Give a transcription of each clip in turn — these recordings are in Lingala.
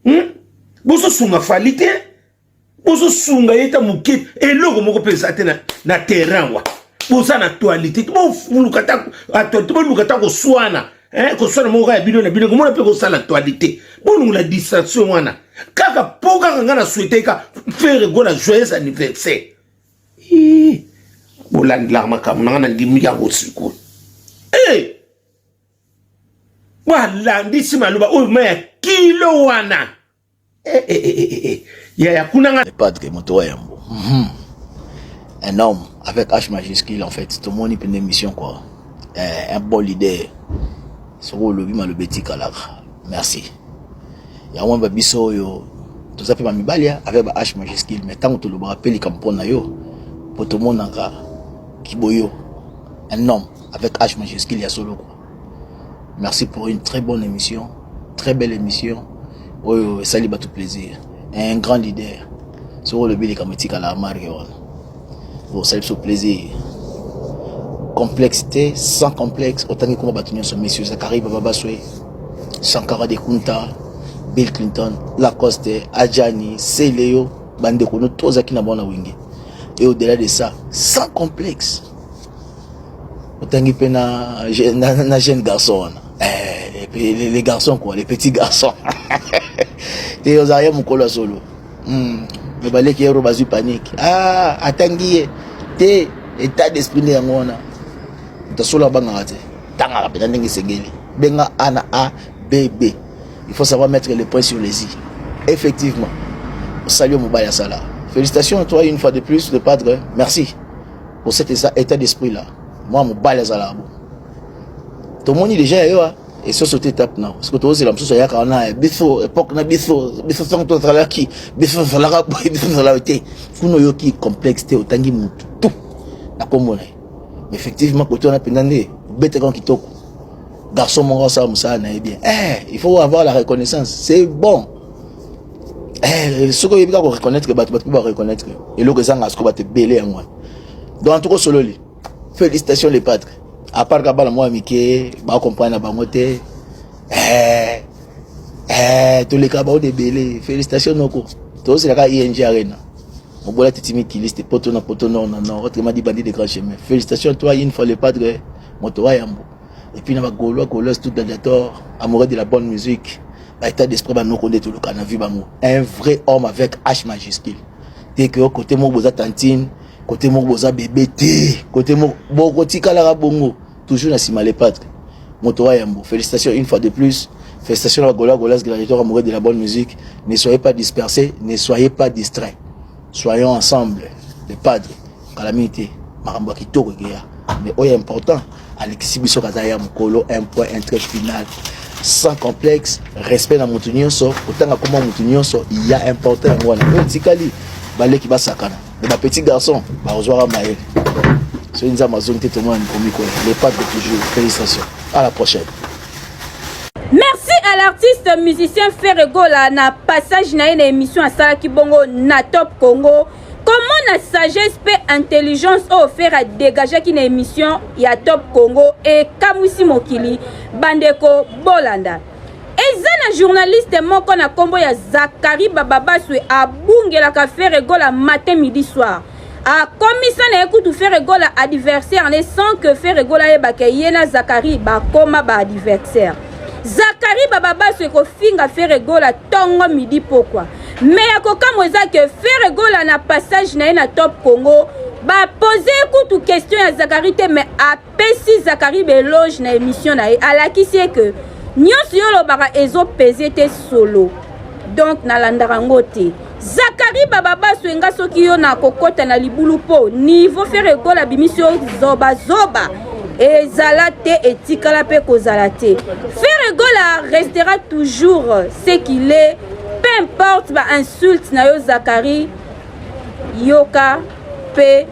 Hmm? Bozosunga Fally te, bozosunga ye ta moke, eloko moko mpe eza te na, na terrain wa. Boza na actualité, boluka ta actualité, boluka ta koswana. Eh, koswana moko ya bino na bino, komona mpe kosala actualité. Bolongola distraction wana. Kaka po kaka nga na souhaiter ka Ferre Gola joyeux anniversaire. Ih, bolandelaka makambo na nga na ndimi yango sikoyo. Eh! Balandisi maloba oyo ma ya kilo wana. Eh, eh, eh, eh, eh. Yaya kuna nga. Le padre moto wa yambo. Mm -hmm. Un homme avec H majuscule en fait. Tout le monde une émission quoi. Eh, un bon leader. Soko olobi maloba etikalaka. Merci. Yango ba biso oyo toza pe ba mibali avec ba H majuscule mais tango tolobaka pe likambo mpo na yo po tomonaka kiboyo. Un homme avec H majuscule ya solo quoi. Merci pour une très bonne émission, très belle émission. Oyo esali bato plaisir. Un grand leader. Soko olobi likambo etikala marque wana. Bon, osali biso plaisir. Complexité, sans complexe, otangi koma bato nyonso, monsieur Zakari Bababaswe, Sankara de Kunta, Bill Clinton, Lacoste, Adjani, Celeo, bandeko no tozaki na bango na Wenge. Et au-delà de ça, sans complexe. Otangi pe na, na, na jeune garçon wana. Eh, les, les, les garçons quoi, les petits garçons. Te ozala ye mokolo ya solo. Mais baleki yero bazwi panique. Ah, atangi ye. Te, état d'esprit nde yango wana. Moto solo abangaka te. Tangaka mpenza ndenge esengeli. Benga A na A, B, B. Il faut savoir mettre les points sur les i. Effectivement. Salut mobali asala. Félicitations à toi une fois de plus, le padre. Merci pour cet état d'esprit là. Moi mobali azala bo. Tomoni déjà yo et so sauter étape na. Parce que tozela mosusu ayaka wana biso époque na biso biso sango tozalaki biso tozalaka boye biso tozalaka te. Kuna oyoki complexe te otangi mutu tout na kombo na ye. Mais effectivement côté wana mpenza nde obetaka kitoko. Garçon moko asala mosala na ye bien. Eh, il faut avoir la reconnaissance. C'est bon. Eh, soki oyebi kaka koreconnaître bato, bato mpe bareconnaître eloko ezanga sikoyo bato ebele yango wana. Donc en tout cas sololi. Félicitations les padres. À part ka bana mwa mike ba comprendre na bango te. Eh, eh, toleka bango ebele. Félicitations noko. Tozelaka ING Arena. Mobola titi mikiliste poto na poto nord na nord. Autrement dit bandit de grand chemin. Félicitations toi une fois le padre moto wa yambo. Et puis na ba Gaulois, Gaulois tout gladiateur, amoureux de la bonne musique. Ba état d'esprit ba noko nde toluka na vie bango. Un vrai homme avec H majuscule. Te que côté moko boza tantine, côté moko boza bébé te, côté moko bokotikalaka bongo toujours na sima les padres. Moto wa yambo. Félicitations une fois de plus. Félicitations à Gaulois, Gaulois gladiateur amoureux de la bonne musique. Ne soyez pas dispersés, ne soyez pas distraits. Soyons ensemble les padres. Calamité, makambo ya kitoko ekeya. Mais oyo important, alekisi biso kaza ya mokolo, un point, un trait final. Sans complexe, respect na mutu nyonso, otanga koma mutu nyonso, il y a important yango wana. Oyo tikali baleki basakana. Mais ba petits garçons, ba ozwaka mayele. Soki Nzambe azongi te tomona mikomi koya. Les padres toujours. Félicitations. À la prochaine. Merci à l'artiste musicien Ferre Gola na passage na ye na émission asalaki bongo na Top Congo. Comment na sagesse pe intelligence oyo Ferre a dégageaki na émission ya Top Congo ekamwisi mokili bandeko bolanda. Eza na journaliste moko na kombo ya Zakari Bababaswe abungelaka Ferre Gola matin midi soir. Akomisa na ye kutu Ferre Gola adversaire ne sans que Ferre Gola ayebaka ye na Zakari bakoma ba adversaire. Zakari Bababaswe kofinga Ferre Gola tongo midi pokwa. Mais ya kokamwa eza que Ferre Gola na passage na ye na Top Congo ba pose kutu question ya Zakari te mais apesi Zakari ba éloge na émission na ye, alakisi ye que nyonso yo olobaka ezo pese te solo. Donc nalandaka yango te. Zakari Bababaswe nga soki yo na kokota na libulu po niveau Ferre Gola abimisi yo zoba zoba ezala te etikala pe kozala te. Ferre Gola restera toujours ce qu'il est, peu importe ba insulte na yo Zakari, yoka pe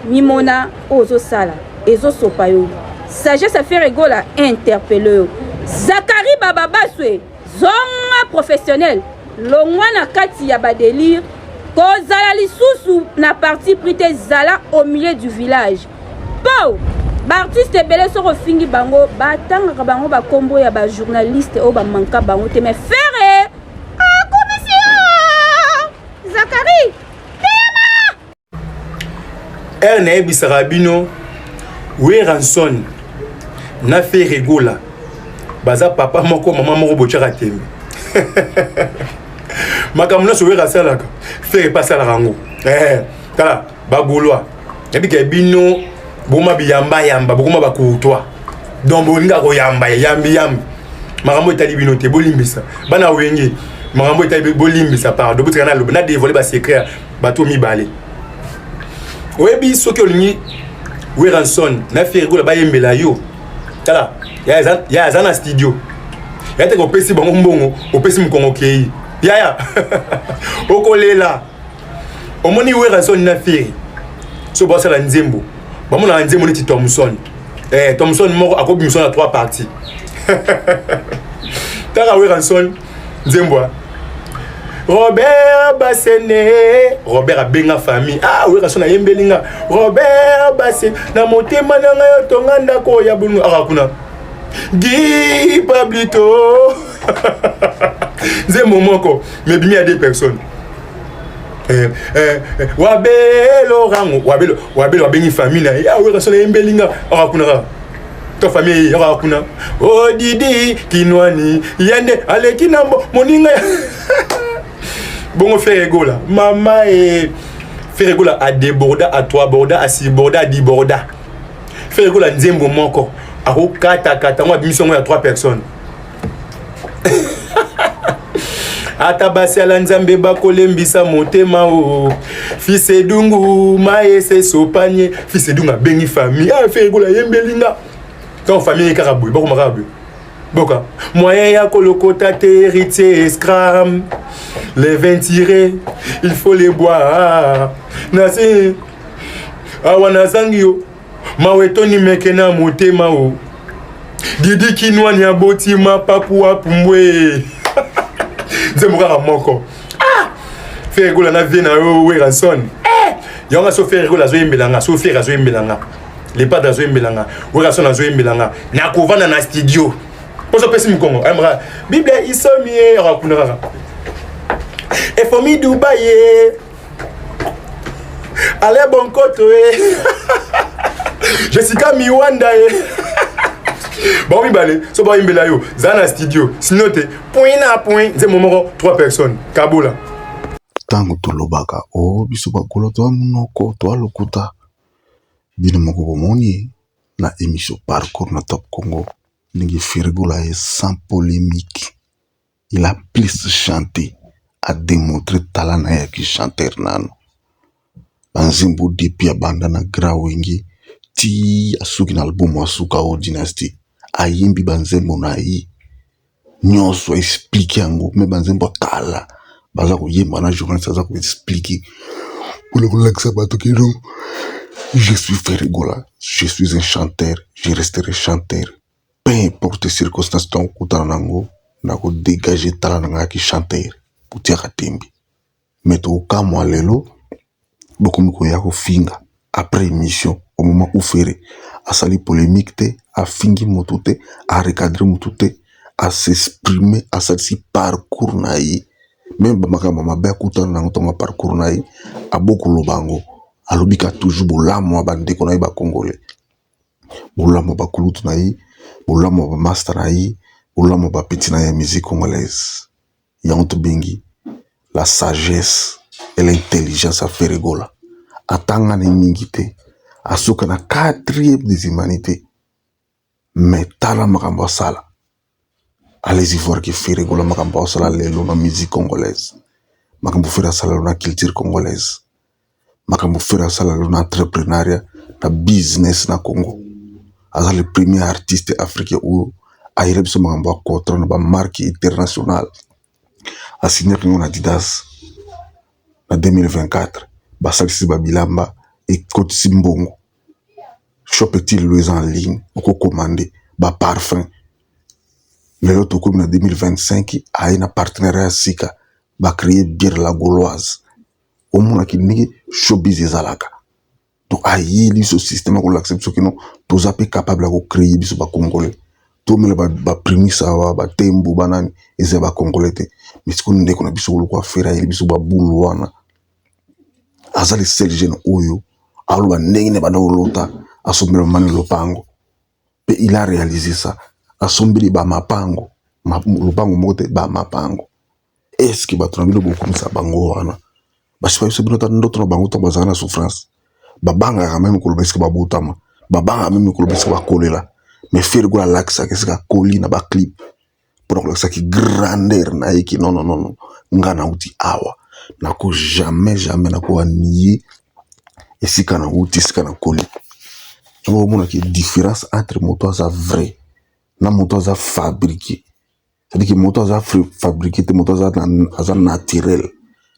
mimona ozosala ezosopa yo. Sagesse ya Ferre Gola interpelle yo. Zakari Bababaswe zonga professionnel, longwa na kati ya ba délire, kozala lisusu na parti pris te, zala au milieu du village. Po ba artiste ebele soko ofingi bango batangaka bango ba kombo ya ba journaliste oyo ba manka bango te, mais Ferre ah! Zakari, teyama! Heure nayebisaka bino Werrason na Ferre Gola baza papa moko mama moko botyaka tembe makambo nyonso Werra asalaka Ferre mpe asalaka yango eh, tala bagolois nayebika bino boma biyambayamba bokoma bacourtois donc bolinga koyamba yambi yambi makambo etali bino te bolimbisa bana wenge makambo etali bolimbisa pardon botika naloba na dévoile basecret bato mibale oyebi soki olingi Werrason na Ferre Gola bayembela yo tala ya aza na studio ya teke opesi bango mbongo opesi mokongo okei yaya okolela omoni Werrason na Ferre so basala nzembo bamonaka nzembo neti Thomson eh, Thomson moko akobimisa na trois parties tala Werrason nzembo Robert Basene Robert abenga famille ah Werrason ayembeli nga Robert Basene na motema na ngai otonga ndako ya bolingo aka kuna Guy Pablito nzembo moko mais bimi ya deux personnes eh, eh, eh, wabelo rango wabelo wabelo abengi famille na ye ah Werrason ayembeli nga aka kuna kaka to famille ye yaka kuna o oh, didi kinwani ye nde aleki na moninga bongo Ferre Gola mama e Ferre Gola adéborda atroiborda asiborda adiborda Ferre Gola nzembo moko akokatakata yango abimisi yango ya trois personnes ata basala nzambe bakolembisa motema o fils edungu mayese sopanye fils edungu abengi famille ah, Ferre Gola ayembeli nga ntango famille ye kaka boye bakoma kaka boye boka moyen ya kolokota te héritier escram les vins tirés il faut les boire nasi awa nazangi yo mawa etoni meke na motema o didi kinwani aboti mapapu apumbwe nzembo kaka moko ah! Ferre Gola na vie na yo Werrason eh! yango nga so Ferre Gola azoyembela nga so Ferre azoyembela nga le padre azoyembela nga Werrason azoyembela nga nakovanda na studio mposo opesi mokongo ayembaka bible isomi ye akakuna kaka efomi dubai ye Ale Bonkoto e Jessica Miwanda e bango mibale so bayimbela yo za na studio sino te point na point nzembo moko trois personnes kabola ntango tolobaka o oh, biso bakolo toa monoko toa lokuta bino moko bomoni na émission parcours na top congo ndenge Ferre Gola ye sans polémique il a plus chanté a démontré talent na ye ya ki chanteur nano banzembo depuis abanda na grand wenge ti asuki na album asuka o dynastie ayembi banzembo na ye nyonso explique yango me banzembo ya kala baza koyemba na journaliste aza koexplike mpona kolakisa bato kino je suis Ferre Gola je suis un chanteur je resterai chanteur peu importe circonstance ntango okutana na yango nakodegage tala na ngai ki chanteur botiaka tembe me tokokamwa lelo bokomi koya kofinga après émission au moment où Ferre asali polémique te afingi moto te arecadre moto te asexprime asalisi parcours na ye meme bamakambo mabe akutana na yango ntango ya parcours na ye abokoloba yango alobi ka toujours bolamu ya bandeko na ye bacongolais bolamu ya bakulutu na ye bolamu ya bamaster na ye bolamu ya bapeti na ye ya musique congolaise yango tobengi la sagesse et l'intelligence ya Ferre Gola atanga na ye mingi te asuka na quatrième des humanités mais tala makambo asala allez-y voir que Ferre Gola makambo asala lelo na musique congolaise makambo Ferre asala lelo na culture congolaise makambo Ferre asala lelo na entrepreneuriat na business na Congo aza le premier artiste africain oyo ayela biso makambo ya contrat na bamarque internationale asignaki yango na Adidas na 2024 basalisi babilamba ekotisi mbongo shop eti lelo eza en ligne okokomande baparfum lelo tokomi na 2025 aye na partenariat ya sika bacreye bière la gauloise omonaki ndenge showbiz ezalaka donc ayeli biso système ya kolakisa biso kino toza mpe capable ya kocreye biso bacongolais tomela baprimis awa batembo banani eza ya bacongolais te mais sikoyo ndeko na biso kolokwa Ferre ayeli biso babulu wana. Aza le seul jeune oyo aloba ndenge na banda kolota asombela mama na lopango pe il a réalisé ça. Asombeli ba mapango, lopango moko te, ba mapango. Est-ce que bato na bino bokumisa bango wana? Basi bayebisa bino ata ndoto na bango ntango bazala na souffrance, babangaka meme koloba esika babotama, babangaka meme koloba esika bakolela. Mais Ferre Gola alakisaka esika akoli na ba clip mpona kolakisaki grandeur na ye ki non non non, nga nauti awa, nako jamais jamais nako anie esika nauti, esika nakoli. Yango omonaki différence entre moto aza vrai na moto aza fabriqué. C'est-à-dire que moto aza fabriqué te, moto aza, aza naturel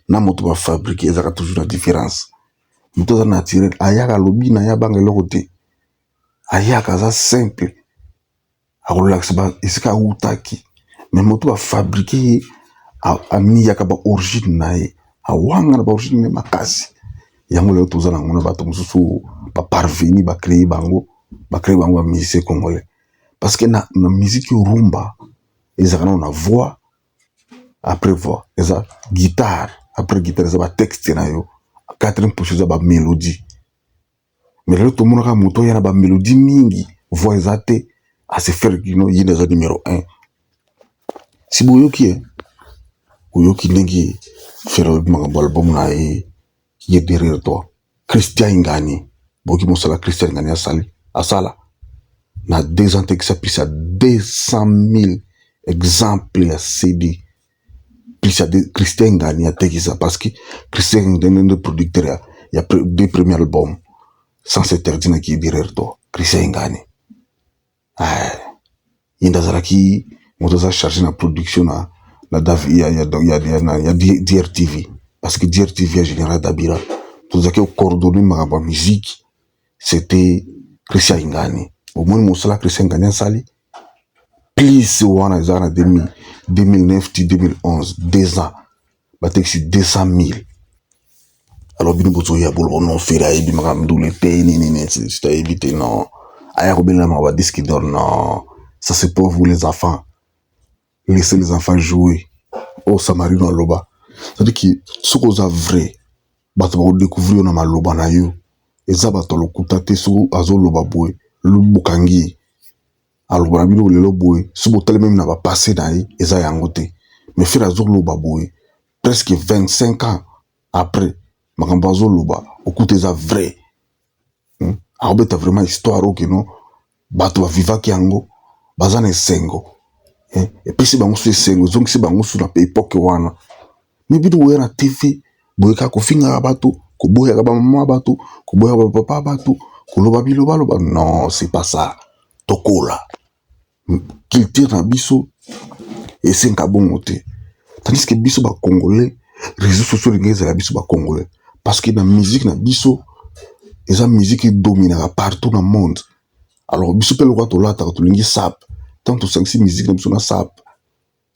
na moto bafabriqué ezalaka toujours na différence. Moto aza naturel ayaka alobi na ye abanga eloko te, ayaka aza simple, akolakisa ba esika awutaki. Mais moto bafabriqué ye amiyaka ba origine na ye, awanga na ba origine na ye makasi. Yango lelo toza nango na bato mosusu baparveni bacreye bango, bacreye bango ba musicien congolais. Parce que na musique rumba ezalaka nano na voix, après voix eza guitare, après guitare eza ba texte na yo, quatrième position eza ba mélodie. Mais lelo tomonaka moto oya na ba mélodie mingi, voix eza te, ase faire kino ye nde aza numéro 1. Si boyoki ye, oyoki ndenge Ferre alobi makambo album na ye qui est derrière toi. Christian Ingani, boyoki mosala Christian Ingani asali, asala na 2 ans tekisa plus ya 200 000 exemples ya CD plus ya Christian Ingani atekisa, parce que Christian Ingani nde producteur ya deux premiers albums sans interdit na qui est derrière toi. Christian Ingani ye nde azalaki moto aza chargé na production na na Davi, ya, ya, ya, ya, ya, ya DRTV, parce que DRTV ya Général Dabira tozalaki coordonner makambo ya musique, c'était Christian Ingani. Omoni mosala Christian Ingani asali plus wana ezalaka na 2009 ti 2011, 2 ans batekisi 200 000. Alors bino bozoya boloba non, Ferre ayebi makambo ndule te, nini nini, ayebi te, non, aya kobelela makambo ya disque d'or, non, ça c'est pour vous les enfants, laissez les enfants jouer. Oyo Samarino aloba, c'est-à-dire que soki oza vrai, bato bakodécouvrir yo na maloba na yo. Eza bato ya lokuta te. Soki azoloba boye, bokangi ye, aloba na bino lelo boye, soki botali meme na bapasse na ye, eza yango te. Mais Ferre azoloba boye presque 25 ans après, makambo azoloba okuta eza vrai. Akobeta vraiment histoire oyo keno bato bavivaki yango, baza na esengo, epesi bango so esengo, ezongisi bango so na époque wana. Mais bino boya na TV boye kaka kofingaka bato, koboyaka bamama bato, koboyaka bapapa bato, koloba bilobaloba. Non, c'est pas ça. Tokola, culture na biso esenga bongo te. Tandis que biso bacongolais, réseaux sociaux elingi ezala biso bacongolais, parce que na musique na biso eza musique edominaka partout na monde. Alors biso mpe lokola tolataka, tolingi sap, tant tosangisi musique na biso na sap,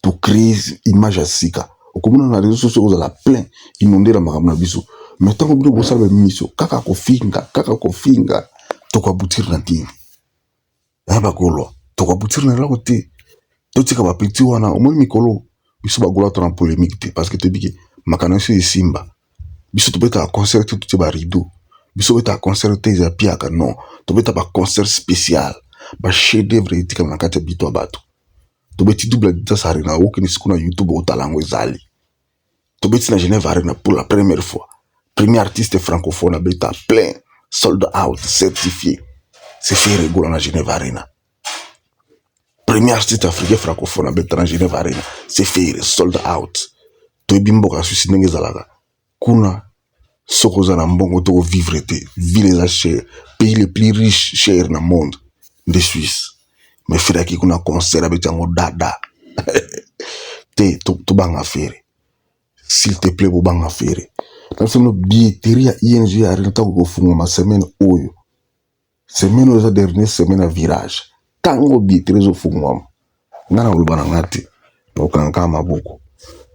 tocrée image ya sika. Okomona na réseaux sociaux kozala plein, inondé na makambo na biso. Mais ntango bino bosala baémission kaka kofinga, kaka kofinga, tokoaboutir na nini? Ya bagaulois, tokoaboutir na eloko te. Totika bapetits wana. Omoni mikolo biso bagaulois to na polémique te, parce que toyebi ke makambo na biso esimba. Biso tobetaka concert te totie barideau, biso tobetaka concert te eza piaka, non, tobeta baconcert spécial, bachef d'œuvre etikala na kati ya bito ya bato. Tobeti double Adidas Arena, okende siku na YouTube otala yango ezali. Tobeti na Genève Arena pour la première fois, premier artiste francophone abeta plein, sold out, certifié, c'est Ferre Gola na Genève Arena. Premier artiste africain francophone abeta na Genève Arena, c'est Ferre, sold out. Toyebi mboka ya Suisse ndenge ezalaka kuna, soki oza na mbongo to kovivre te, ville eza cher, pays le plus riche cher na monde nde Suisse. Mais Ferre aki kuna concert, abeti yango dada te. Tobanga Ferre, s'il te plaît, bobanga Ferre. Na biso bino billetterie ya ING Arena ntango kofungwama semaine oyo, semaine oyo eza dernier semaine ya virage, ntango billetterie ezofungwama, nga na koloba na nga te, nakokanga kaka maboko.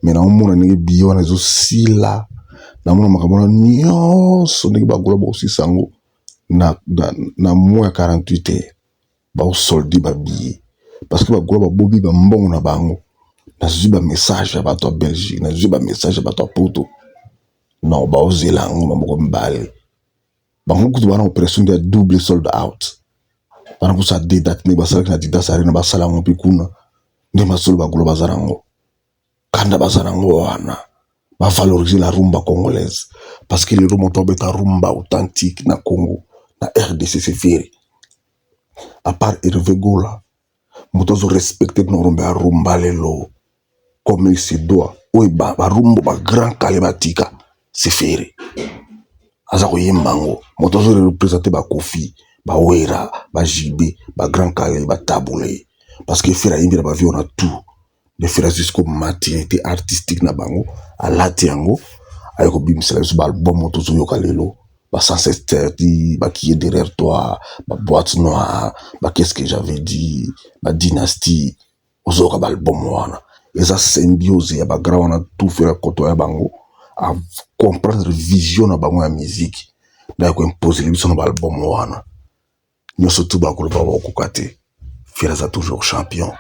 Mais naomona ndenge billet wana ezosila, namona makambo wana nyonso ndenge bagaulois bakosisa yango na moins ya 48 heures, baosolde babillet, parce que bagaulois babobi bambongo na bango. Nazwi bamessage ya bato ya Belgique, nazwi bamessage ya bato ya Poto. Non, baozela yango maboko mibale. Bango kutu bana operation ya double sold out. Bana kusa deux dates ndenge basalaki na Adidas Arena, basala yango mpe kuna. Nde masolo bagolo baza nango. Kanda baza nango wana. Ba valoriser la rumba congolaise. Parce que lelo moto abeta rumba authentique na Congo, na RDC, c'est Ferre. À part Hervé Gola, moto azo respecter na rumba ya rumba lelo comme il se doit. Oyo ba rumba ba grand kale batika, c'est Ferre. Aza koyemba yango. Moto azo représenter ba Kofi, ba Wera, ba JB, ba grand kale, ba Taboulé. Parce que Ferre ayembi na ba vie on a tout. De Ferre jusqu'au maturité artistique na bango, alati yango, aye kobimisela biso ba album moto ozoyoka lelo. Ba 107 ba qui est derrière toi, ba boîte noire, ba qu'est-ce que j'avais dit, ba dynastie, ozoyoka ba album wana. Eza symbiose ya ba grand wana tout Ferre koto ya bango, a comprendre vision na bango ya musique. Na ko imposer biso na ba album wana. Nyonso tu bakoloba bakokoka te. Ferre aza toujours champion.